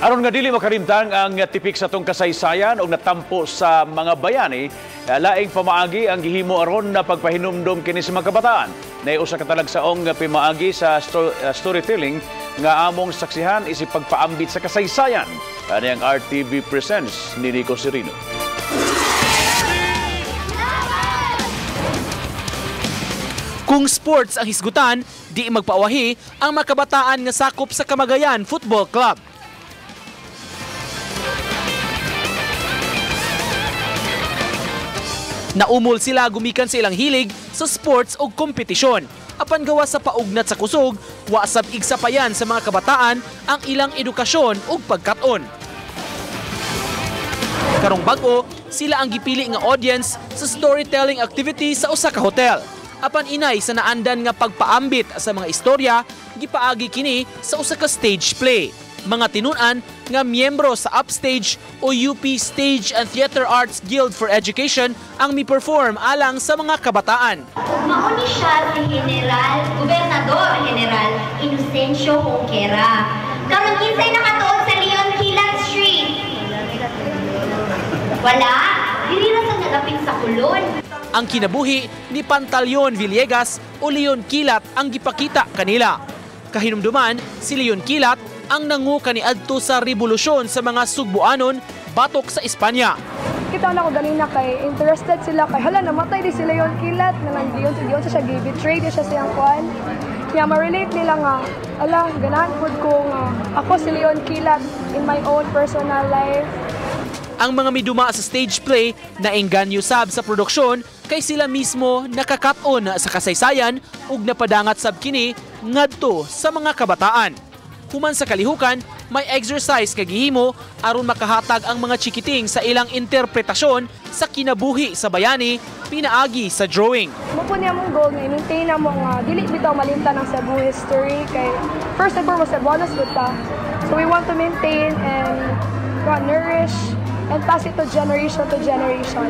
Aron nga dili makalimtang ang tipik sa atong kasaysayan og natampo sa mga bayani, laing pamaagi ang gihimo aron na pagpahinumdom kini sa mga kabataan. Nay usa ka talagsaong pamaagi sa storytelling nga among saksihan isip pagpaambit sa kasaysayan. Ani ang RTV Presents ni Nico Serino. Kung sports ang hisgutan, di magpaawahi ang mga kabataan nga sakop sa Kamagayan Football Club. Naumol sila gumikan sa ilang hilig sa sports o kompetisyon. Apan gawa sa paugnat sa kusog, wa sab igsapayan sa mga kabataan ang ilang edukasyon ug pagkat-on. Karong bag-o, sila ang gipili nga audience sa storytelling activity sa usa ka hotel. Apan inay sa naandan nga pagpaambit sa mga istorya, gipaagi kini sa usa ka stage play. Mga tinun-an nga miyembro sa Upstage o UP Stage and Theater Arts Guild for Education ang mi-perform alang sa mga kabataan. Mauni siya si General, Gobernador General Inocencio Junquera. Karon kinsay nakatuod sa Leon Kilat Street? Wala, diri ra sa nagapin sa Kulon. Ang kinabuhi ni Pantaleon Villegas o Leon Kilat ang gipakita kanila. Kahinumduman, si Leon Kilat ang nanguka niadto sa revolusyon sa mga Sugbuanon batok sa Espanya. Kita na ko ganina kay interested sila kay hala namatay di si Leon Kilat na nang giyon siya gi-betray di siya siyang kuan. Kaya ma-relate nila nga ala ganahan pud ko nga ako si Leon Kilat in my own personal life. Ang mga miduma sa stage play naengganyo sab sa produksyon kay sila mismo nakakat-on sa kasaysayan ug napadangat sab kini ngadto sa mga kabataan. Human sa kalihukan, may exercise nga gihimo aron makahatag ang mga chikiting sa ilang interpretasyon sa kinabuhi sa bayani pinaagi sa drawing. Mo po niya mong goal nga i-maintain na mo nga dili bitaw malimtan ang Cebu history kay first and foremost Cebuanos gud ta. So we want to maintain and nourish and pass it to generation to generation.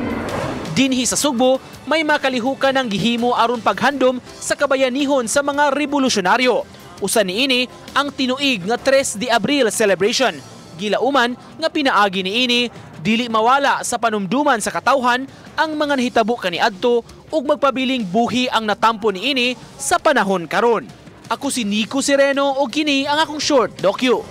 Dinhi sa Sugbo, may makalihukan ng gihimo aron paghandom sa kabayanihon sa mga revolusyonaryo. Usa niini ang tinuig nga 3 de Abril celebration. Gilauman nga pinaagi niini dili mawala sa panumduman sa katawhan ang mga nahitabo kaniadto ug magpabiling buhi ang natampo niini sa panahon karon. Ako si Nico Sereno ug kini ang akong short docu.